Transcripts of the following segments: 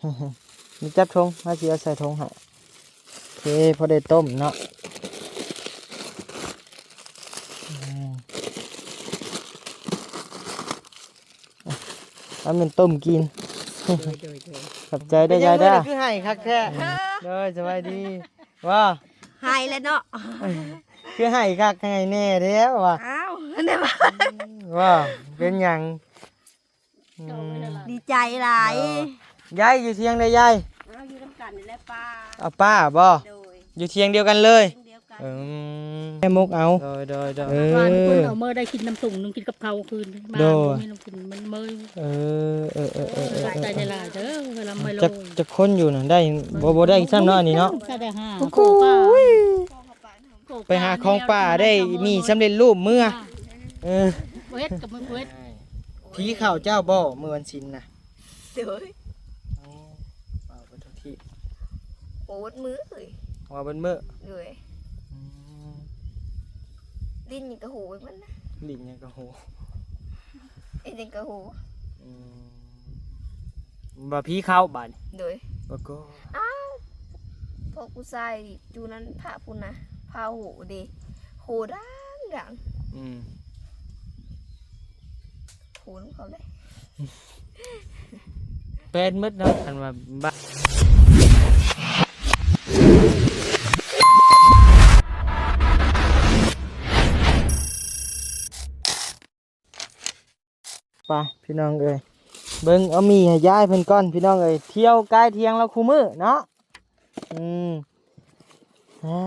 ນີ້ຈັບຖົງ ເຮົາຊິເອົາໃສ່ຖົງໃຫ້. ໂອເຄ ພໍໄດ້ຕົ້ມເນາະ. ອືມ ເອົາແມ່ນຕົ້ມກິນ. ໂດຍ ໂດຍ ໂດຍ ຂອບໃຈເດີຍາຍເດີ. ເປັນຫຍັງມື້ນີ້ຄືໄຫ້ຄັກແທ້? ໂດຍ ສະບາຍດີ. ວ່າ ໄຫ້ແລ້ວເນາະ. ຄືໄຫ້ຄັກໄຫ້ແນ່ແທ້ວ່າ. ອ້າວ ແນ່ວ່າ ວ່າ ເປັນຫຍັງ? ອືມ ດີໃຈຫຼາຍ. ເອີ ຍາຍຢູ່ທຽງໃດຍາຍ? ເອົາ ຢູ່ນຳກັນນີ້ແຫຼະປ້າ. ເອົາ ປ້າບໍ່? ໂດຍ ຢູ່ທຽງດຽວກັນເລີຍ. ທຽງດຽວກັນ. ອືມ ແມ່ມົກເອົາ. ໂດຍ ໂດຍ ໂດຍ. ເອີ ວານນີ້ເພິ່ນເອົາເມືອໄດ້ກິນນ້ຳຕົ້ມ ກິນກັບເຂົ້າຄືນ. ໂດຍ ບໍ່ມີນ້ຳກິນ ມັນເມີຍ. ເອີ ເອີ ເອີ ເອີ ຂອບໃຈຫຼາຍໆເດີ. ເວລາມາໂລ ຈັກ ຈັກຄົນຢູ່ນະ? ໄດ້ ບໍ່ ບໍ່ໄດ້ຊ້ຳເນາະ ອັນນີ້ເນາະ. ໂອ້ໂຫ ໄປຫາຂອງປ່າໄດ້ໝີ່ສຳເລັດຮູບເມືອ. ເອີ ບໍ່ເຮັດກໍບໍ່ເຮັດ. ຜີເຂົ້າເຈົ້າບໍ່ມື້ວັນສິນນະ? ໂດຍ. ໂອ້ ເວົ້າໄປທຸກທີ່ ເວົ້າເບິດມື້ເລີຍ. ເວົ້າເບິດມື້. ໂດຍ. ອືມ ຫຼິ້ນຫຍັງກະໂຫໄປໝົດນະ. ຫຼິ້ນຫຍັງກະໂຫ ເຮັດຫຍັງກະໂຫ. ອືມ ວ່າຜີເຂົ້າບາດນີ້. ໂດຍ. ປະກອບ ອ້າວ ພວກຜູ້ຊາຍຢູ່ນັ້ນພະພຸ້ນນະ ພະໂຫເດ ໂຫດັງໆ. ອືມ ໂຫນຳເຂົາເດ້. ແປນໝົດເນາະ ຄັນວ່າບາດ. ໄປພີ່ນ້ອງເອີຍ ເບິ່ງເອົາໝີ່ໃຫ້ຍາຍເພິ່ນກ່ອນພີ່ນ້ອງເອີຍ. ທ່ຽວກາຍທຽງລາວຄູ່ມື້ເນາະ. ອືມ ອ້າ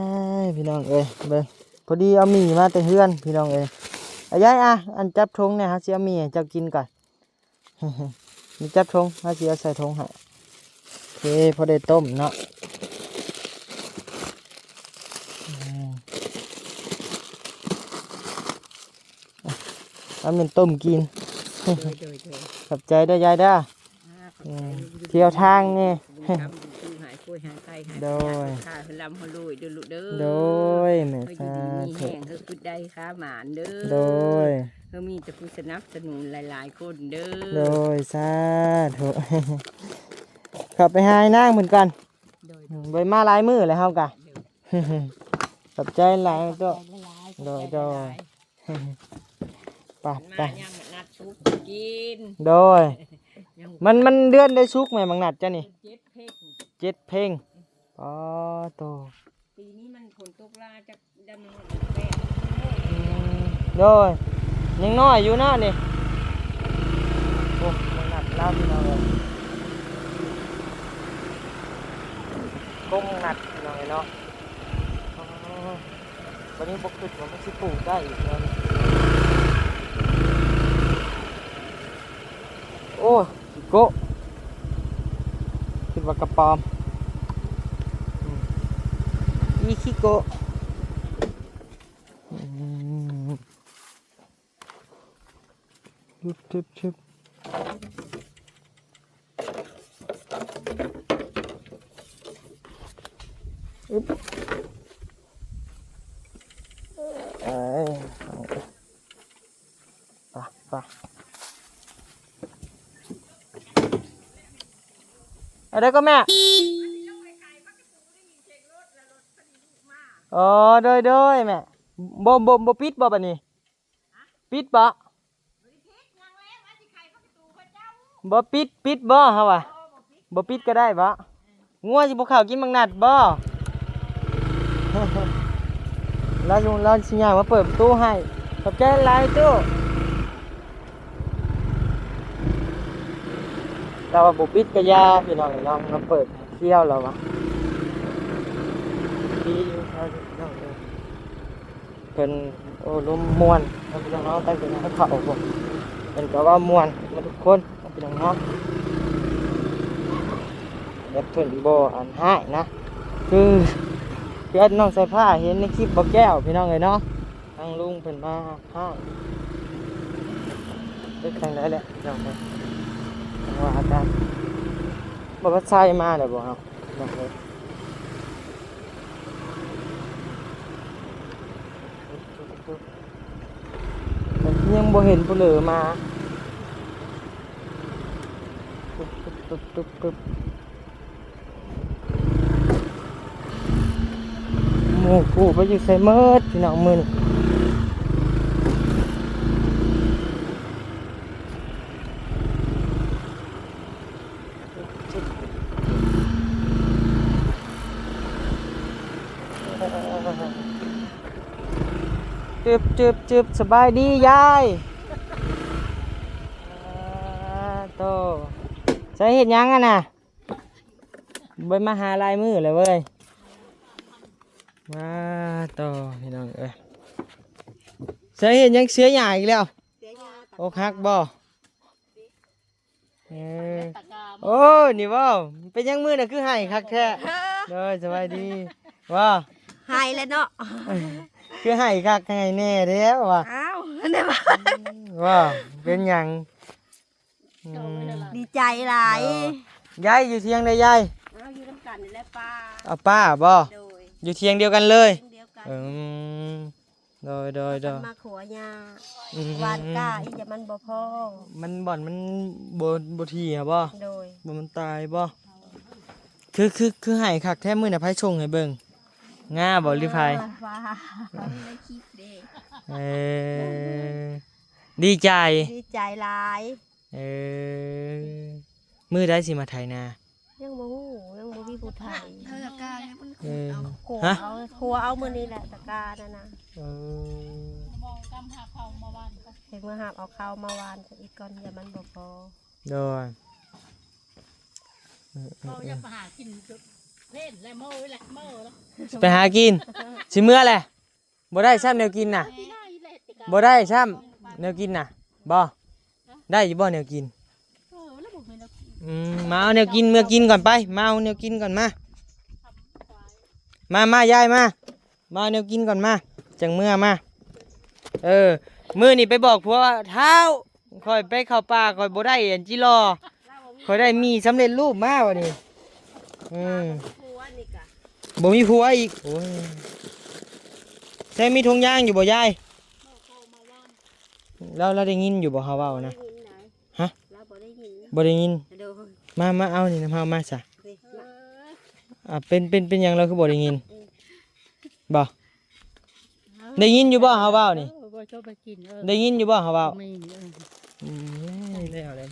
ຍ ພີ່ນ້ອງເອີຍ ເບິ່ງ ພໍດີເອົາໝີ່ມາແຕ່ເຮືອນພີ່ນ້ອງເອີຍ. ອາ ຍາຍ ອາ ອັນຈັບຖົງແດ່ ເຮົາຊິເອົາໝີ່ໃຫ້ເຈົ້າກິນກ່ອນ. ນີ້ຈັບຖົງ ເຮົາຊິເອົາໃສ່ຖົງໃຫ້. ໂອເຄ ພໍໄດ້ຕົ້ມເນາະ. ອືມ ເອົາແມ່ນຕົ້ມກິນ. ໂດຍ ໂດຍ ໂດຍ. ຂອບໃຈເດີຍາຍເດີ. ອືມ ທ່ຽວທາງແດ່. ໂດຍ. ໂດຍ ແມ່ ສາທຸ. ເຮົາຢູ່ດີມີແຮງ ເຮົາຄິດໄດ້ຄ້າໝານເດີ. ໂດຍ. ເຮົາມີແຕ່ຜູ້ສະໜັບສະໜູນຫຼາຍໆຄົນເດີ. ໂດຍ ສາທຸ. ເຂົ້າໄປຫານາງເພິ່ນກ່ອນ. ໂດຍ. ອືມ ບໍ່ໄດ້ມາຫຼາຍມື້ແລ້ວເຮົາກະ. ໂດຍ. ຂອບໃຈຫຼາຍເນາະ. ໂດຍ ໂດຍ. ໄປ ໄປ ມາຍາມໝາກນັດສຸກກິນ. ໂດຍ. ມັນ ມັນເດືອນໃດສຸກແມ່ ໝາກນັດເຈົ້ານີ້? ເຈັດເພັງ ເຈັດເພັງ. ອໍ ໂຕ ປີນີ້ມັນຝົນຕົກຫຼາຍ ຈັກດຳ ອືມ ໂດຍ ຍັງນ້ອຍຢູ່ເນາະນີ້. ໂອ້ ໝາກນັດລາວພີ່ນ້ອງເອີຍ ກົງໝາກນັດພີ່ນ້ອງເອີຍເນາະ. ອໍ ບັດນີ້ບໍ່ຄິດວ່າມັນຊິປູກໄດ້ອີກແລ້ວ. ໂອ້ ຂີ້ໂກະ ຄິດວ່າກະປອມ. ອືມ ອີຂີ້ໂກະ. ອືມ ຊຶບ ຊຶບ ຊຶບ. ອຶບ ເອີຍ ໄປ ໄປ ເອົາໄດ້ກໍແມ່. ອໍ ໂດຍ ໂດຍແມ່. ບໍ່ ບໍ່ ບໍ່ປິດບໍ່ບັດນີ້? ປິດບໍ່? ບໍ່ປິດ ປິດບໍ່ເຮົາວ່າ? ບໍ່ປິດກໍໄດ້ບໍ່? ງົວຊິບໍ່ເຂົ້າກິນໝາກນັດບໍ່? ລາວ ລາວຊິຍ່າງມາເປີດປະຕູໃຫ້. ຂອບໃຈຫຼາຍຕູ້. ລາວວ່າບໍ່ປິດກະຢ່າ ພີ່ນ້ອງເອີຍເນາະ ມາເປີດໃຫ້ທ່ຽວລາວວ່າ. ດີຢູ່ ພີ່ນ້ອງເອີຍ. ເພິ່ນໂອ້ລົມມ່ວນເນາະ ພີ່ນ້ອງເນາະ. ຕັ້ງແຕ່ເຂົາ ເພິ່ນກໍເວົ້າມ່ວນໝົດທຸກຄົນເນາະ ພີ່ນ້ອງເນາະ. ແບບເພິ່ນບໍ່ອັນຮ້າຍນະ ຄື ຄືອັນນ້ອງສາຍຟ້າເຫັນໃນຄລິບບໍ່ແກ້ວ ພີ່ນ້ອງເອີຍເນາະ. ທາງລຸງເພິ່ນມາຮ້າຍ ເຮັດຈັ່ງໃດແຫຼະ ພີ່ນ້ອງເອີຍ. ຈັ່ງວ່າອາການ ບໍ່ວ່າຊາຍມາແລ້ວບໍ່ເນາະ ພີ່ນ້ອງເອີຍ. ຍັງບໍ່ເຫັນຜູ້ເລີມາ. ຕຶບ ຕຶບ ຕຶບ ຕຶບ. ໂອ້ໂຫ ໄປຢູ່ໃສໝົດພີ່ນ້ອງມື້ນີ້. ຈຶບ ຈຶບ ຈຶບ ສະບາຍດີຍາຍ. ອາ ໂຕ ໃສເຮັດຫຍັງຫັ້ນນະ? ບໍ່ໄດ້ມາຫາຫຼາຍມື້ແລ້ວເວີຍ. ມາຕໍ່ພີ່ນ້ອງເອີຍ. ໃສເຮັດຫຍັງເສຍຫຍ້າອີກແລ້ວ? ເສຍຫຍ້າ ອົກຫັກບໍ່? ເອີ ໂອ້ ນີ້ບໍ່? ເປັນຫຍັງມື້ນະຄືໄຫ້ຄັກແທ້? ໂດຍ ສະບາຍດີ. ບໍ່ ໄຫ້ແລ້ວເນາະ. ຄືໄຫ້ຄັກໄຫ້ແນ່ແທ້ວ່າ. ອ້າວ ແນ່ວ່າ ບໍ່ ເປັນຫຍັງ? ອືມ ດີໃຈຫຼາຍ. ເອີ ຍາຍຢູ່ທຽງໃດຍາຍ? ເອົາ ຢູ່ນຳກັນນີ້ແຫຼະປ້າ. ເອົາ ປ້າບໍ່? ໂດຍ ຢູ່ທຽງດຽວກັນເລີຍ. ທຽງດຽວກັນ. ອືມ ໂດຍ ໂດຍ ໂດຍ ມາຂົວຫຍ້າ. ອືມ ຫວ່ານກ້າອີກຢ່າມັນບໍ່ພໍ ມັນບ່ອນມັນບໍ່ ບໍ່ທີ່ຫັ້ນບໍ່? ໂດຍ ບໍ່ມັນຕາຍບໍ່? ຄື ຄື ຄືໄຫ້ຄັກແທ້. ມື້ນະໃຜສົ່ງໃຫ້ເບິ່ງ? ງາບໍ່ຫຼືໃຜ? ເອີ ດີໃຈ ດີໃຈຫຼາຍ. ເອີ ມື້ໃດຊິມາໄຖນາ? ຍັງບໍ່ຮູ້ ຍັງບໍ່ມີຜູ້ໄຖ. ເອີ ຂົວເອົາ ຂົວເອົາມື້ນີ້ແຫຼະ ຕະກ້ານັ້ນນະ. ເອີ ໃຫ້ເມືອຫາບເອົາເຂົ້າມາຫວ່ານອີກກ່ອນ ຢ່າມັນບໍ່ພໍ. ໂດຍ ເອີ ເອີ ເອີ ເຮົາຢາກໄປຫາກິນເພນແລະເມີແລະເມີແລະ ໄປຫາກິນ ຊິເມືອແຫຼະ. ບໍ່ໄດ້ຊ້ຳແນວກິນນະ ບໍ່ໄດ້ຊ້ຳແນວກິນນະ. ບໍ່ ໄດ້ຢູ່ບໍ່ແນວກິນ? ອືມ ມາເອົາແນວກິນເມືອກິນກ່ອນໄປ. ມາເອົາແນວກິນກ່ອນ ມາ ມາ ມາ ຍາຍມາ ມາເອົາແນວກິນກ່ອນ ມາ ຈັ່ງເມືອ ມາ. ເອີ ມື້ນີ້ໄປບອກຜົວວ່າ ທ້າວ ຂ້ອຍໄປເຂົ້າປ່າ ຂ້ອຍບໍ່ໄດ້ອັນຈິລໍ ຂ້ອຍໄດ້ໝີ່ສຳເລັດຮູບມາບັດນີ້. ອືມ ບໍ່ມີຜົວອີກ. ໂອ້ຍ ໃສ່ມີຖົງຢາງຢູ່ບໍ່ຍາຍ? ລາວ ລາວໄດ້ຍິນຢູ່ບໍ່ເຮົາເວົ້ານະ? ຮະ? ລາວບໍ່ໄດ້ຍິນ ບໍ່ໄດ້ຍິນ. ໂດຍ ມາ ມາເອົານີ້ນຳເຮົາມາຊະ. ນີ້ ອ່າ ເປັນ ເປັນ ເປັນຫຍັງລາວຄືບໍ່ໄດ້ຍິນ? ບໍ່ ໄດ້ຍິນຢູ່ບໍ່ເຮົາເວົ້ານີ້? ເອີ ບໍ່ຊອບໄປກິນ. ເອີ ໄດ້ຍິນຢູ່ບໍ່ເຮົາເວົ້າ? ມີ ເອີ ອືມ ແລ້ວ ແລ້ວ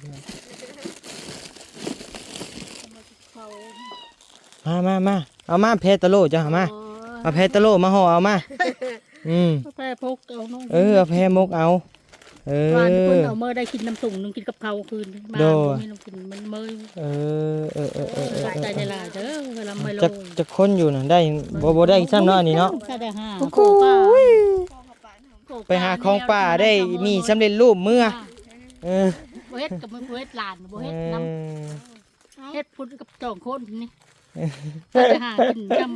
ມາ ມາ ມາ ເອົາມາແພຕະໂຫຼເຈົ້າຫາມາ. ໂອ້ຍ ເອົາແພຕະໂຫຼມາຫໍ່ເອົາມາ. ອືມ ເອົາແພພົກເອົາເນາະ. ເອີ ເອົາແພມົກເອົາ. ເອີ ວານເພິ່ນເອົາເມີໄດ້ກິນນ້ຳຕົ້ມໜຶ່ງ ກິນກັບເຂົ້າຄືນ. ໂດຍ ບໍ່ມີນ້ຳກິນມັນເມີ. ເອີ ເອີ ເອີ ເອີ ຂອບໃຈຫຼາຍໆເດີ ລຳໄປໂລ. ຈັກ ຈັກຄົນຢູ່ນະ ໄດ້ ບໍ່ ບໍ່ໄດ້ຊ້ຳເນາະອັນນີ້ເນາະ. ໂອ້ຍ ໄປຫາຂອງປ່າໄດ້ໝີ່ສຳເລັດຮູບເມືອ. ເອີ ບໍ່ເຮັດກັບ ບໍ່ເຮັດຫຼານ ບໍ່ເຮັດນຳ. ເອີ ເຮັດພຸ້ນກັບສອງຄົນນີ້ ໄປຫາກິນນຳ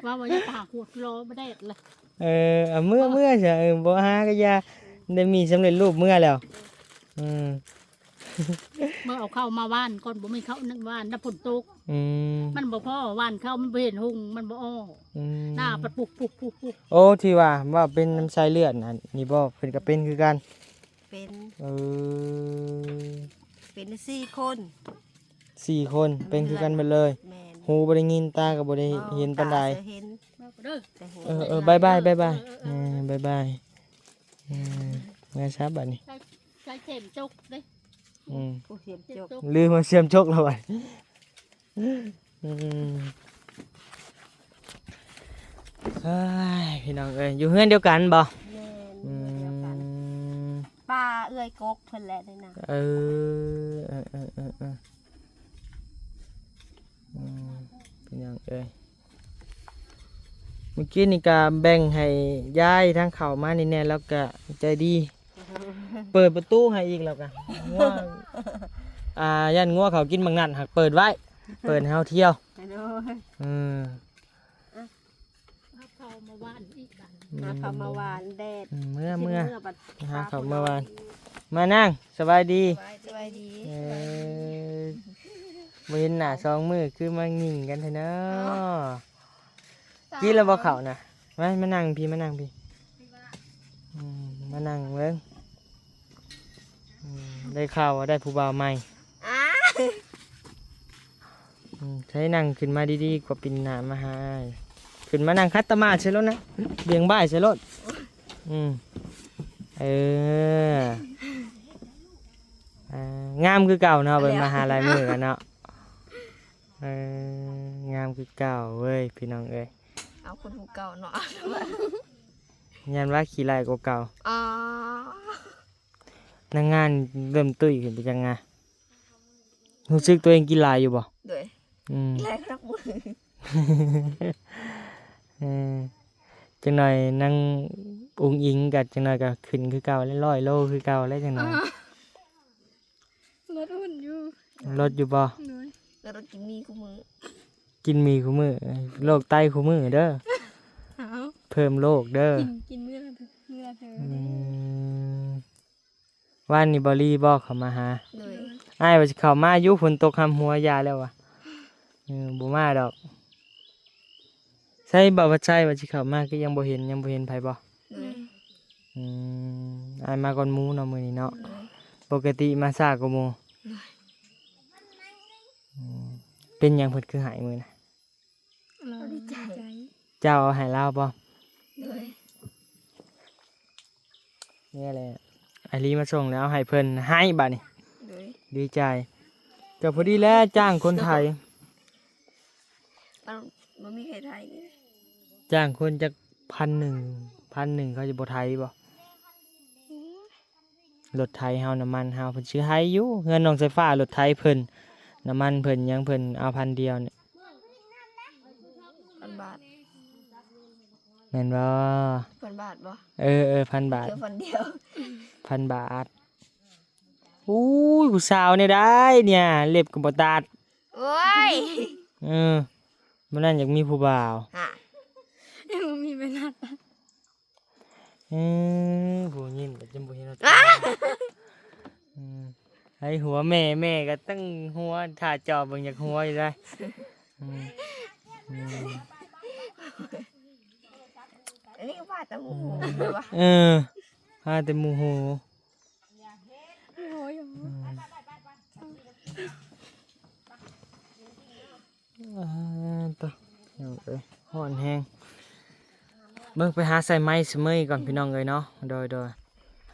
ວ່າ ວ່າຢາກຫາຂວດລໍບໍ່ແດດລະ. ເອີ ເອົາເມືອ ເມືອຊະ. ເອີ ບໍ່ຫາກະຢ່າ ໄດ້ໝີ່ສຳເລັດຮູບເມືອແລ້ວ. ອືມ ເມືອເອົາເຂົ້າມາຫວ່ານກ່ອນ ບໍ່ມີເຂົ້າຫວ່ານນຳຝົນຕົກ. ອືມ ມັນບໍ່ພໍຫວ່ານເຂົ້າ ມັນບໍ່ເຫັນຮຸ່ງ ມັນບໍ່ອອກ. ອືມ ໜ້າປັດປຸກໆໆ. ໂອ້ ທີ່ວ່າ ວ່າເປັນນຳສາຍເລືອດອັນນີ້ບໍ່? ເພິ່ນກະເປັນຄືກັນ. ເປັນ ເອີ ເປັນສີ່ຄົນ ສີ່ຄົນ ເປັນຄືກັນໝົດເລີຍ. ແມ່ນ ຫູບໍ່ໄດ້ຍິນ ຕາກໍບໍ່ໄດ້ເຫັນປານໃດ. ຕາເຫັນ ເອີ ເອີ ບາຍບາຍ ບາຍບາຍ. ເອີ ເອີ ເອີ ບາຍບາຍ. ເອີ ເມືອຊະບາດນີ້ ໃສ່ ໃສ່ເຂັມຈົກເດ້. ອືມ ໂອ້ ເຂັມຈົກ ເຂັມຈົກ ລືມວ່າເຂັມຈົກແລ້ວບັດ. ອືມ ເອີຍ ພີ່ນ້ອງເອີຍ ຢູ່ເຮືອນດຽວກັນບໍ່? ແມ່ນ ອືມ ເຮືອນດຽວກັນ. ປ້າເອື້ອຍກົກເພິ່ນແຫຼະນີ້ນະ. ເອີ ເອີ ເອີ ເອີ ເອີ ອືມ ພີ່ນ້ອງເອີຍ ມື້ກີ້ນີ້ກະແບ່ງໃຫ້ຍາຍທາງເຂົ້າມານີ້ແດ່ ລາວກະໃຈດີ. ເປີດປະຕູໃຫ້ອີກແລ້ວກະ ງົວ ອ່າ ຢ້ານງົວເຂົາກິນບັກນັ້ນ ຫາກເປີດໄວ້ ເປີດໃຫ້ເຮົາທ່ຽວ. ໂດຍ ເອີ ຫາເຂົ້າມາຫວ່ານອີກບາດນີ້ ຫາເຂົ້າມາຫວ່ານແດດ. ອືມ ເມືອ ຊິເມືອ ເມືອບັດ ຫາເຂົ້າມາຫວ່ານ. ມານາງ ສະບາຍດີ. ສະບາຍດີ. ເອີ ບໍ່ເຫັນໜ້າສອງມື້ ຄືມາຍິງກັນແທ້ເນາະ. ກິນແລ້ວບໍ່ເຂົ້ານະ? ມາ ມານັ່ງພີ້ ມານັ່ງພີ້. ອືມ ມານັ່ງເບິ່ງ. ອືມ ໄດ້ຂ່າວວ່າໄດ້ຜູ້ບ່າວໃໝ່. ອາ ອືມ ໃຊ້ນັ່ງຂຶ້ນມາດີໆ ກວ່າປິ່ນໜ້າມາຫາອ້າຍ. ຂຶ້ນມານັ່ງຂັດຕະໝາດໃສ່ໂລດນະ ບຽງບ່າຍໃສ່ໂລດ. ອືມ ເອີ ອ່າ ງາມຄືເກົ່າເນາະ ເບິ່ງມາຫາລາຍມືກັນເນາະ. ເອີ ງາມຄືເກົ່າເວີຍ ພີ່ນ້ອງເອີຍ. ເອົາຄົນຜູ້ເກົ່າເນາະ ຢ້ານວ່າຂີ້ຮ້າຍກວ່າເກົ່າ. ອໍ ນາງງານເລີ່ມຕຸ້ຍຂຶ້ນໄປຈັກງາ. ຮູ້ສຶກຕົວເອງກິນຫຼາຍຢູ່ບໍ່? ໂດຍ ອືມ ກິນຫຼາຍຄັກມື້. ເອີ ຈັກໜ່ອຍນາງອຸ້ງອິງກໍ ຈັກໜ່ອຍກໍຂຶ້ນຄືເກົ່າແຫຼະ ຮ້ອຍໂລຄືເກົ່າແຫຼະ ຈັກໜ່ອຍ. ອໍ ລົດຫຸ່ນຢູ່ ລົດຢູ່ບໍ່? ໂດຍ ແລ້ວກໍກິນໝີ່ຄູ່ມື້ ກິນໝີ່ຄູ່ມື້ ໂລກໄຕຄູ່ມື້ເດີ. ເອົາ ເພີ່ມໂລກເດີ ກິນ ກິນມື້ລະເທື່ອ ມື້ລະເທື່ອ. ອືມ ວານນີ້ບໍ່ລີບໍ່ເຂົ້າມາຫາ? ໂດຍ ອ້າຍວ່າຊິເຂົ້າມາຢູ່ ຝົນຕົກຫ້ຳຫົວ ຢ່າແລ້ວວ່າ. ເອີ ບໍ່ມາດອກ. ໃສ ບ່າວວັດໄຊວ່າຊິເຂົ້າມາ ຄືຍັງບໍ່ເຫັນ ຍັງບໍ່ເຫັນໃຜບໍ່? ໂດຍ ອືມ ອ້າຍມາກ່ອນໝູ່ເນາະມື້ນີ້ເນາະ. ໂດຍ ປົກກະຕິມາຊ້າກວ່າໝູ່. ໂດຍ ອືມ ເປັນຫຍັງເພິ່ນຄືໄຫ້ມື້ນະ? ລາວດີໃຈ ເຈົ້າເອົາໃຫ້ລາວບໍ່? ໂດຍ ນີ້ແຫຼະ ອາລີມາສົ່ງແລ້ວ ເອົາໃຫ້ເພິ່ນ ໃຫ້ບາດນີ້. ໂດຍ ດີໃຈ ກໍພໍດີແລ້ວ ຈ້າງຄົນໄຖ. ເອົ້າ ບໍ່ມີໃຜໄຖເດ້ ຈ້າງຄົນຈັກພັນໜຶ່ງ ພັນໜຶ່ງ ເຂົາຈະບໍ່ໄຖບໍ່? ໂອ້ຍ ລົດໄຖເຮົາ ນ້ຳມັນເຮົາ ເພິ່ນຊື້ໃຫ້ຢູ່ ເຮືອນນ້ອງສາຍຟ້າ ລົດໄຖເພິ່ນ ນ້ຳມັນເພິ່ນ ຫຍັງເພິ່ນ ເອົາພັນດຽວນີ້ ພັນບາດ ແມ່ນບໍ່? ພັນບາດບໍ່? ເອີ ເອີ ພັນບາດ ເທື່ອພັນດຽວ ພັນບາດ. ອູ້ຍ ຜູ້ສາວແນວໃດເນຍ ເລັບກໍບໍ່ຕັດ. ໂອ້ຍ ເອີ ມື້ນັ້ນຢາກມີຜູ້ບ່າວ ຮະ ຍັງບໍ່ມີເວລາຕັດ. ອືມ ຜູ້ຍິງກໍຈົນບໍ່ເຫັນວ່າ ອືມ ໃຫ້ຫົວແມ່ ແມ່ກໍຕັ້ງຫົວ ຖ້າຈອບເບິ່ງຢາກຫົວຢູ່ໄດ໋. ອືມ ອືມ ອັນນີ້ກໍພາແຕ່ໝູ່ໂຫ ອືມ ເລີຍວະ ເອີ ພາແຕ່ໝູ່ໂຫ. ໂອ້ຍ ອືມ ອ່າ ໂຕ ພີ່ນ້ອງເອີຍ ຮ້ອນແຮງ. ເບິ່ງໄປຫາໃສ່ໄມ້ສະເໝີຍກ່ອນ ພີ່ນ້ອງເອີຍເນາະ. ໂດຍ ໂດຍ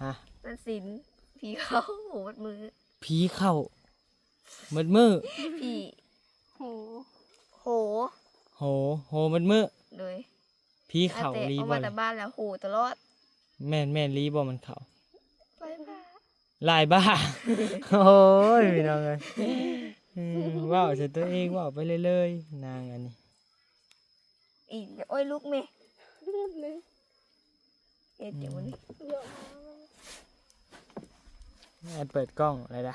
ຮະ ມັນສິນ ຜີເຂົ້າໝົດມື້ ຜີເຂົ້າໝົດມື້ ຜີ ໂຫ ໂຫ ໂຫ ໂຫໝົດມື້. ໂດຍ ຜີເຂົ້າອີ່ຫຼີບໍ່? ອອກມາແຕ່ບ້ານແລ້ວໂຫຕະຫຼອດ. ແມ່ນ ແມ່ນອີ່ຫຼີບໍ່ມັນເຂົ້າ? ຫຼາຍບ້າ ຫຼາຍບ້າ. ໂອ້ຍ ພີ່ນ້ອງເອີຍ ອືມ ເວົ້າໃສ່ຕົວເອງ ເວົ້າໄປເລື້ອຍໆ ນາງອັນນີ້ ອີກ ໂອ້ຍ ລຸກແມ່ ລຸກແມ່ ເຮັດຫຍັງວະນີ້? ອືມ ແອດເປີດກ້ອງເລີຍນະ.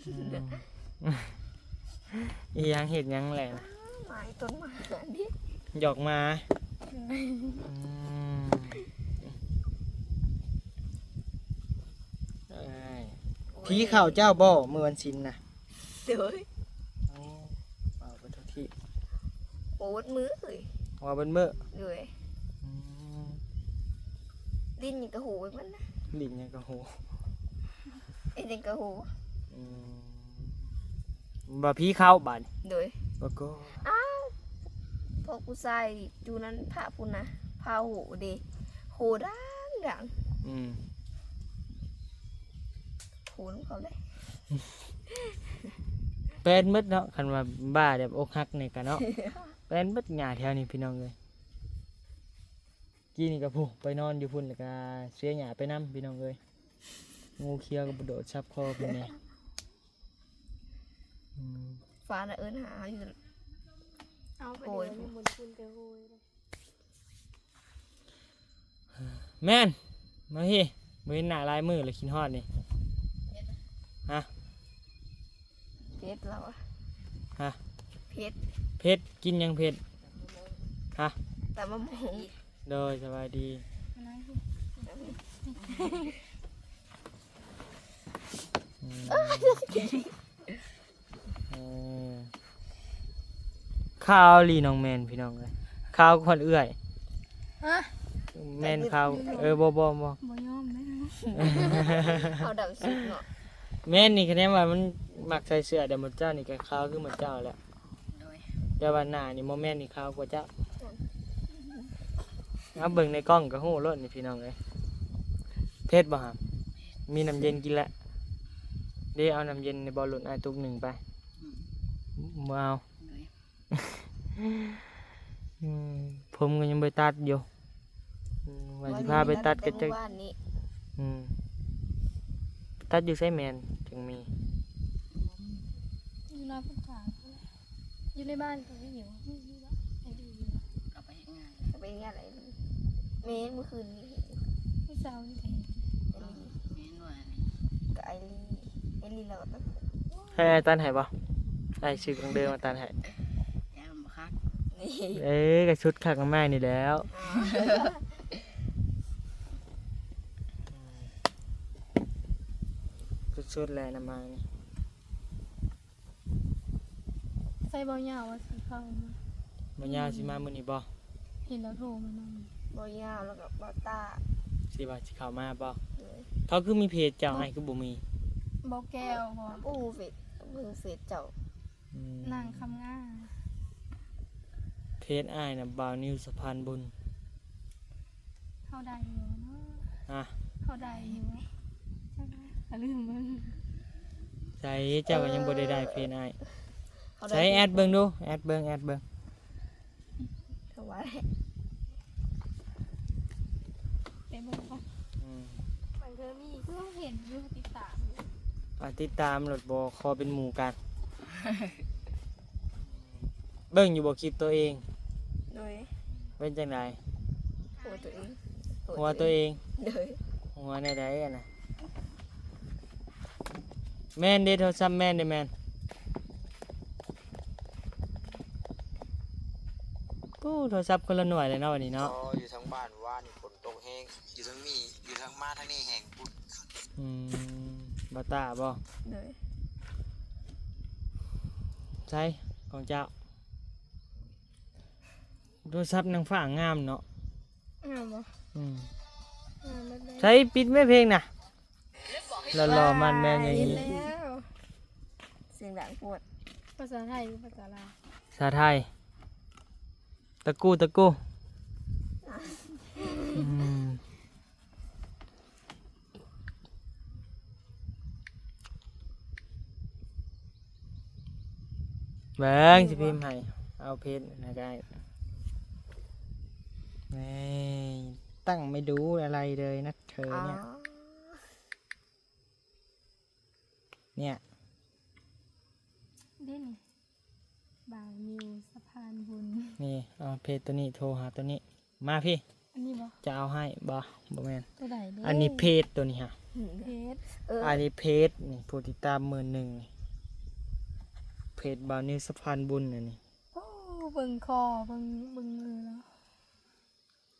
ອືມ ອີຫຍັງ ເຮັດຫຍັງແຫຼະນະ? ໝາຍຕົ້ນໝານີ້ ຫຍອກໝາ. ອືມ ເອີຍ ໂອ້ຍ ຜີເຂົ້າເຈົ້າບໍ່ ມື້ວັນສິນນະ? ໂດຍ ໂອ້ ເວົ້າໄປທົ່ວທີບ ໂອ້ ໝົດມື້ເລີຍ ວ່າເບິດມື້. ໂດຍ ອືມ ຫຼິ້ນຫຍັງກະໂຫໄປໝົດນະ ຫຼິ້ນຫຍັງກະໂຫ ເຮັດຫຍັງກະໂຫ. ອືມ ວ່າຜີເຂົ້າບາດນີ້. ໂດຍ ບໍ່ກໍ ອ້າວ ພວກຜູ້ຊາຍຢູ່ນັ້ນພະພຸ້ນນະ ພາໂຫເດ້ ໂຫດັງໆ. ອືມ ໂຫນຳເຂົາເດ້ ແປນໝົດເນາະ ຄັນວ່າບ້າແບບອົກຫັກນີ້ກະເນາະ ແປນໝົດຫຍ້າແຖວນີ້ ພີ່ນ້ອງເອີຍ. ກີ້ນີ້ກໍ ໂອ້ ໄປນອນຢູ່ພຸ້ນ ແລ້ວກໍເສຍຫຍ້າໄປນຳ ພີ່ນ້ອງເອີຍ. ງູຂຽວກໍໄປໂດດສັບຄໍເພິ່ນແດ່. ອືມ ຟ້ານະເອີ້ນຫາຢູ່. ເອົາ ໂອ້ຍ ມັນແຕ່ໂຫຍ. ແມ່ນ ມາພີ້ ບໍ່ເຫັນໜ້າຫຼາຍມື້ແລ້ວ ຄິດຮອດນີ້. ຮະ? ເຜັດລາວອະ. ຮະ? ເຜັດ ເຜັດ ກິນຫຍັງເຜັດ? ຮະ? ຕຳບັກຫຸ່ງ. ໂດຍ ສະບາຍດີ. ອືມ ເອີ ຂາວອີ່ຫຼີນ້ອງແມ່ນ ພີ່ນ້ອງເອີຍ ຂາວກວ່າເອື້ອຍ. ຮະ? ແມ່ນຂາວ. ເອີ ບໍ່ ບໍ່ ບໍ່ ບໍ່ຍອມເດ້. ຂາວດຳສຸດເນາະ. ແມ່ນນີ້ ຄະແນນວ່າມັນມັກໃສ່ເສື້ອດຳໝົດເຈົ້ານີ້ ກໍຂາວຄືໝົດເຈົ້າແຫຼະ. ໂດຍ ແຕ່ວ່າໜ້ານີ້ບໍ່ແມ່ນ ນີ້ຂາວກວ່າເຈົ້າ. ເອົາເບິ່ງໃນກ້ອງກໍຮູ້ໂລດນີ້ພີ່ນ້ອງເອີຍ. ເຜັດບໍ່ຫຳ? ມີນ້ຳເຢັນກິນແລ້ວເດ້. ເອົານ້ຳເຢັນໃນບໍ່ ລຸ້ນອ້າຍຕຸກໜຶ່ງໄປ. ບໍ່ເອົາ. ອືມ ຜົມກໍຍັງບໍ່ໄດ້ຕັດຢູ່. ອືມ ວ່າຊິພາໄປຕັດກໍຈັກ ອືມ ຕັດຢູ່ໃສແມ່ນ ຈຶ່ງມີ? ຢູ່ນອກພຸ້ນ ຢູ່ໃນບ້ານກໍມີຢູ່. ເອົາໄປເຮັດງານ ເອົາໄປເຮັດງານ. ແມ່ນ ມື້ຄືນນີ້ ມື້ເຊົ້ານີ້ ແມ່ນວ່າ ກໍໄອລີ ໄອລີລາວກໍຕັດ. ໃຫ້ອ້າຍຕັດໃຫ້ບໍ່? ອ້າຍຊື້ຂອງເດີມມາຕັດໃຫ້. ແລ້ວບໍ່ຄັກ. ເອີ ກໍຊຸດຄັກມາໃໝ່ນີ້ແລ້ວ. ສຸດໆແຫຼະ ນ້ຳອ້າຍນີ້. ໃສ່ເບົາຍາວວ່າຊິເຂົ້າມາ. ເບົາຍາວຊິມາມື້ນີ້ບໍ່? ເຫັນລາວໂທມານຳ. ເບົາຍາວແລ້ວກໍເບົາຕ້າ ຊິວ່າຊິເຂົ້າມາບໍ່? ໂດຍ. ເຂົາຄືມີເພຈເຈົ້າ ອ້າຍຄືບໍ່ມີ? ເບົາແກ້ວບໍ່? ໂອ້ ເຟຈ ເບິ່ງເຟຈເຈົ້າ. ອືມ ນາງຄຳງາມ. ເພຈອ້າຍນະ ບ່າວນິວສະພານບຸນ. ເຮົາໄດ້ຢູ່ເນາະ. ຮະ? ເຮົາໄດ້ຢູ່. ຈັ່ງໃດ? ກໍລືມເບິ່ງ. ໃສ ເຈົ້າກໍຍັງບໍ່ໄດ້ໄດ້ເພຈອ້າຍ. ເຮົາໄດ້ ໃສ ແອັດເບິ່ງດູ ແອັດເບິ່ງ ແອັດເບິ່ງ. ເຂົາວ່າ ໄປເບິ່ງກ່ອນ. ອືມ ບາງເທື່ອມີ ຄືເຮົາເຫັນຢູ່ ຕິດຕາມຢູ່. ອ່າ ຕິດຕາມໂລດ ບໍ່ຂໍເປັນໝູ່ກັນ. ເບິ່ງຢູ່ບໍ່ຄລິບຕົວເອງ? ໂດຍ. ເປັນຈັ່ງໃດ? ຫົວຕົວເອງ. ຫົວຕົວເອງ? ໂດຍ. ຫົວແນວໃດຫັ້ນນະ? ແມ່ນເດ້ ໂທລະສັບແມ່ນເດ້ ແມ່ນ. ໂອ້ ໂທລະສັບຄົນລະໜ່ວຍເລີຍເນາະ ວັນນີ້ເນາະ. ອໍ ຢູ່ທາງບ້ານວານນີ້ຝົນຕົກແຮງ ຢູ່ທາງນີ້ ຢູ່ທາງ ມາທາງນີ້ແຮງພຸ້ນ. ອືມ ບໍ່ຕາບໍ່? ໂດຍ. ໃສ ຂອງເຈົ້າ? ໂທລະສັບນາງຟ້າງາມເນາະ. ງາມບໍ່? ອືມ ງາມແບບໃດ? ໃສ ປິດແມ່ເພງນະ. ຫຼໍ່ໆ ມັນແມ່ນຢ່າງນີ້. ແລ້ວ ສຽງດັງໂພດ. ພາສາໄທຫຼືພາສາລາວ? ພາສາໄທ. ຕະກູ ຕະກູ. ອືມ ເບິ່ງ ຊິພິມໃຫ້ ເອົາເພຈນະກາຍ. ນີ້ ຕັ້ງໄມ່ດູອະໄລເລີຍນະເທີເນຍ. ອໍ ເນຍ ເດ້ນີ້ ບ່າວນິວສະພານບຸນ. ນີ້ ເອົາເພຈໂຕນີ້ ໂທຫາໂຕນີ້. ມາພີ້ ອັນນີ້ບໍ່? ຈະເອົາໃຫ້ບໍ່? ບໍ່ແມ່ນ ໂຕໃດເດ້? ອັນນີ້ເພຈໂຕນີ້ຫະ ເພຈ. ເອີ ອັນນີ້ເພຈນີ້ ຜູ້ຕິດຕາມໝື່ນໜຶ່ງນີ້ ເພຈບ່າວນິວສະພານບຸນອັນນີ້. ໂອ້ ເບິ່ງຄໍ ເບິ່ງ ເບິ່ງມືແລ້ວ.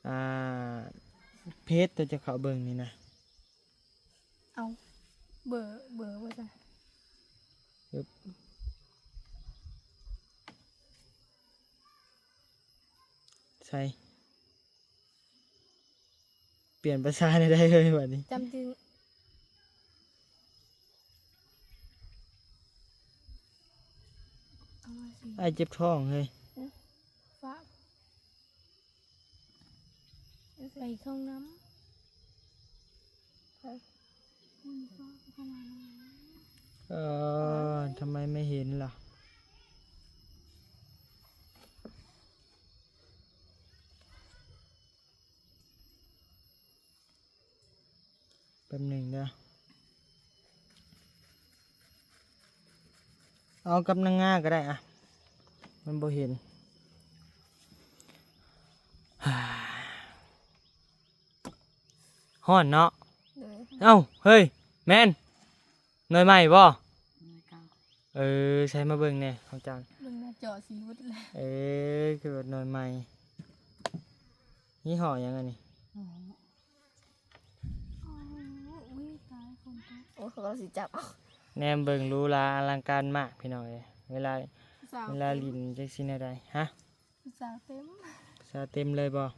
ອ່າ ເພຈຕົວເຈົ້າເຂົ້າເບິ່ງນີ້ນະ. ເອົາ ເບີ ເບີວ່າຊະ. ໃສ່ ປ່ຽນພາສາແນວໃດເຮີ້ຍ ບາດນີ້? ຈຳຈື່. ເອົາວ່າຊິ ອ້າຍເຈັບທ້ອງເຮີ້ຍ. ອື ຟ້າ ໄປເຂົ້າຫ້ອງນ້ຳ. ເອີ ທຳໄມໄມ່ເຫັນລະ? ແປັບໜຶ່ງເດີ ເອົາກັບນາງງາກໍໄດ້ອະ ມັນບໍ່ເຫັນ. ຮ້ອນເນາະ. ໂດຍ. ເອົ້າ ເຮີ້ຍ ແມ່ນໜ່ວຍໃໝ່ບໍ່? ໜ່ວຍເກົ່າ. ເອີ ໃສ່ມາເບິ່ງແດ່ຂອງເຈົ້າ. ເບິ່ງໜ້າຈໍຊິຫຼຸດແລ້ວ. ເອີ ຄືວ່າໜ່ວຍໃໝ່. ຍີ່ຫໍ້ຫຍັງອັນນີ້? ອໍ ໂອ້ຍ ຕາຍ ຝົນຕົກ. ໂອ້ຍ ເຂົາກໍຊິຈັບເອົາ. ແນມເບິ່ງຫຼູຫຼາອະລັງການມາກ ພີ່ນ້ອງເອີຍ. ເວລາ ເວລາຫຼິ້ນຈັກຊິແນວໃດ? ຮະ? ຜູ້ສາວເຕັມ ຜູ້ສາວເຕັມເລີຍບໍ່?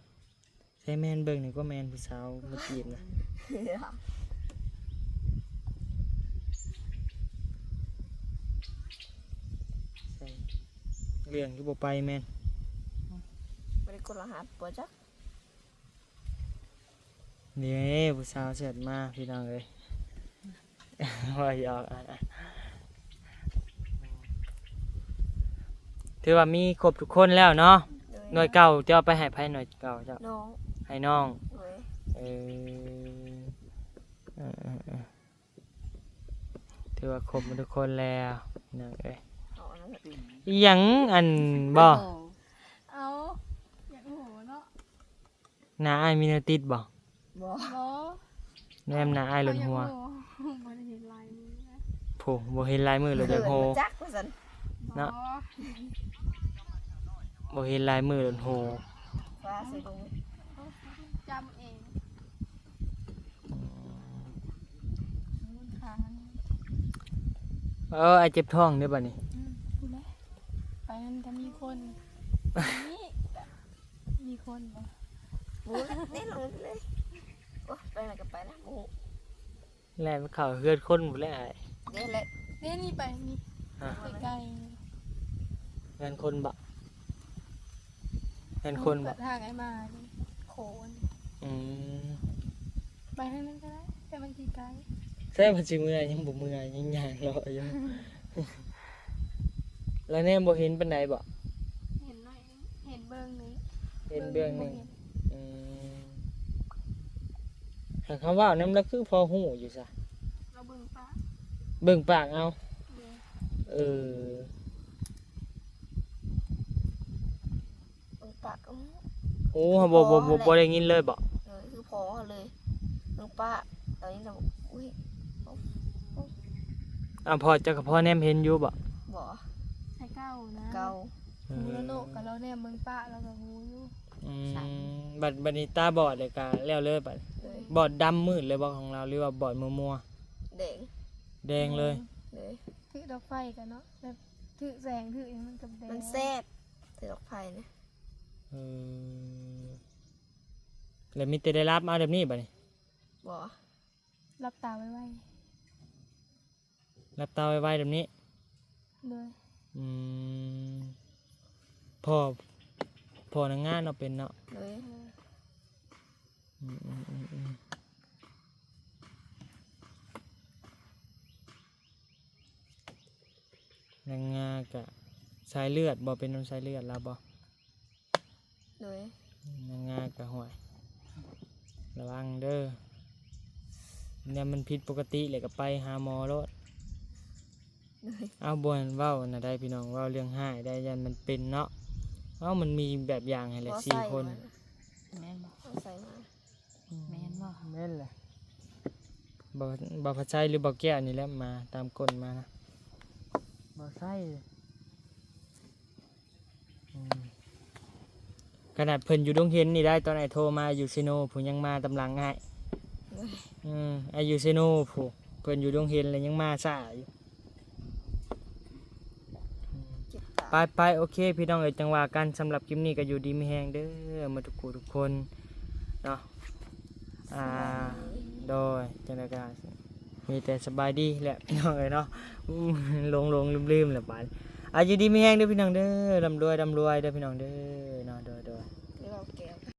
ໃສ່ແມ່ນເບິ່ງນີ້ກວ່າ ແມ່ນຜູ້ສາວມາຈີບນະ. ໃສ່ ໃສ່ ເລື່ອງຄືບໍ່ໄປແມ່ນ ບໍ່ໄດ້ກົດລະຫັດບໍ່ຈັກ. ນີ້ຜູ້ສາວແຊັດມາພີ່ນ້ອງເອີຍ ວ່າຫຍອກ ຖືວ່າມີຄົບທຸກຄົນແລ້ວເນາະ. ໂດຍ ໜ່ວຍເກົ່າເຈົ້າເອົາໄປໃຫ້ໃຜ? ໜ່ວຍເກົ່າເຈົ້າ ນ້ອງ ໃຫ້ນ້ອງ. ໂດຍ ເອີ ເອີໆໆ ຖືວ່າຄົບໝົດທຸກຄົນແລ້ວພີ່ນ້ອງເອີຍ. ອີ່ຫຍັງອັນບໍ່? ເອົາ ຢາກຮູ້ເນາະ. ໜ້າອ້າຍມີແນວຕິດບໍ່? ບໍ່ ບໍ່ ແນມໜ້າອ້າຍໂລດຫົວ. ເຂົາຢາກຮູ້ ບໍ່ໄດ້ເຫັນລາຍມືນະ. ໂພ ບໍ່ເຫັນລາຍມືໂລດຢາກຮູ້ ຈັກວ່າຊັ້ນ ເນາະ ບໍ່ ບໍ່ເຫັນລາຍມືໂລດຮູ້. ວ່າຊິເບິ່ງ ຈຳເອງ. ອືມ ເອີ ອ້າຍເຈັບທ້ອງເດ້ບັດນີ້. ອືມ ໄປນັ້ນແຫຼະ ໄປນັ້ນກໍມີຄົນ ນີ້ ມີຄົນບໍ່? ບໍ່ ນີ້ລົງເລີຍ. ໂອ້ຍ ໄປໃນກໍໄປນະ ບໍ່ຮູ້. ແລ່ນເຂົ້າເຮືອນຄົນພຸ້ນແຫຼະອ້າຍ. ເດ້ແຫຼະ ເດ້ນີ້ໄປນີ້ ຮະ ໃກ້ໆ ເຮືອນຄົນບໍ? ເຮືອນຄົນບໍ? ເປີດທາງໃຫ້ມານີ້ ໂຄນ. ອືມ ໄປທາງນັ້ນກໍໄດ້ ແຕ່ມັນຊິໄກ. ແຕ່ມັນຊິເມື່ອຍ ຍັງບໍ່ເມື່ອຍ ຍັງຍ່າງເລາະຢູ່. ແລ້ວແນມບໍ່ເຫັນປານໃດບໍ? ເຫັນໜ້ອຍໜຶ່ງ ເຫັນເບື້ອງໜຶ່ງ ເຫັນເບື້ອງໜຶ່ງ. ເບິ່ງບໍ່ເຫັນ. ອືມ ຫາກຄຳເວົ້ານຳລາວຄືພໍຮູ້ຢູ່ຊະ ລາວເບິ່ງປາກ ເບິ່ງປາກເອົາ. ໂດຍ ເອີ ເບິ່ງປາກກໍຮູ້. ໂອ້ ບໍ່ ບໍ່ ບໍ່ ບໍ່ໄດ້ຍິນເລີຍບໍ? ເອີ ຄືພໍເລີຍ ເບິ່ງປາກ. ຕອນນີ້ລາວ ອຸ້ຍ ເອົາ ພໍ່ ເຈົ້າກໍພໍແນມເຫັນຢູ່ບໍ? ບໍ່ ແຕ່ເກົ່ານະ ເກົ່າ. ເອີ ຮູ້ແລ້ວເນາະ ກໍລາວແນມເບິ່ງປາກລາວກໍຮູ້ຢູ່. ອືມ ບັດ ບັດນີ້ຕາບອດເລີຍ ກໍແລ້ວເລີຍບັດ. ໂດຍ ບອດດຳມືດເລີຍບໍຂອງລາວ ຫຼືວ່າບອດມົວໆ? ແດງ ແດງເລີຍ. ໂດຍ ຖືດອກໄຟກໍເນາະ ແບບຖືແສງຖືຫຍັງມັນກໍແດງ ມັນແສບ ຖືອອກໄຟນະ. ເອີ ແລ້ວມີແຕ່ໄດ້ຫຼັບເອົາແບບນີ້ບັດນີ້? ບໍ່ ຫຼັບຕາໄວໆ ຫຼັບຕາໄວໆແບບນີ້. ໂດຍ ອືມ ພໍ່ ພໍ່ນາງງາເນາະເປັນເນາະ. ໂດຍ ອືມໆໆໆ ນາງງາກະສາຍເລືອດບໍ່ ເປັນນຳສາຍເລືອດລາວບໍ່? ໂດຍ ນາງງາກະ ຫ້ວຍ ລະວັງເດີ ແນວມັນຜິດປົກກະຕິແລ້ວກໍໄປຫາໝໍໂລດ. ໂດຍ ເອົາ ບໍ່ແມ່ນເວົ້າອັນນັ້ນໃດ໋ພີ່ນ້ອງ ເວົ້າເລື່ອງຮ້າຍໄດ໋ ຢ້ານມັນເປັນເນາະ. ເອົາ ມັນມີແບບຢ່າງໃຫ້ແຫຼະ ສີ່ຄົນ. ແມ່ນບໍ່? ເອົາໃສ່ມາ. ອືມ ແມ່ນບໍ່? ແມ່ນແຫຼະ ບໍ່ ບໍ່ພະໄຊ ຫຼື ບໍ່ແກ້ວນີ້ແຫຼະ ມາຕາມກົ້ນມານະ ບໍ່ໃຊ້. ອືມ ຂະໜາດເພິ່ນຢູ່ດົງເຫັນນີ້ໄດ໋ ຕອນອ້າຍໂທມາຢູ່ເຊໂນພຸ້ນ ຍັງມາຕາມຫຼັງອ້າຍ. ໂດຍ ອືມ ອ້າຍຢູ່ເຊໂນພຸ້ນ ເພິ່ນຢູ່ດົງເຫັນແລ້ວຍັງມາຊ້າຢູ່. ອືມ ເຈັບຕາ ໄປໆ ໂອເຄ ພີ່ນ້ອງເອີຍ ຈັ່ງວ່າກັນ. ສຳລັບຄລິບນີ້ກໍຢູ່ດີມີແຮງເດີ ໝົດທຸກຜູ້ທຸກຄົນເນາະ. ອ່າ ສະບາຍດີ ໂດຍ ຈັ່ງໃດກໍມີແຕ່ສະບາຍດີແຫຼະ ພີ່ນ້ອງເອີຍເນາະ. ຫຼົງໆລືມໆແຫຼະບາດນີ້. ອ່າ ຢູ່ດີມີແຮງເດີ ພີ່ນ້ອງເດີ ລ່ຳລວຍ ລ່ຳລວຍເດີ ພີ່ນ້ອງເດີເນາະ. ໂດຍໆ.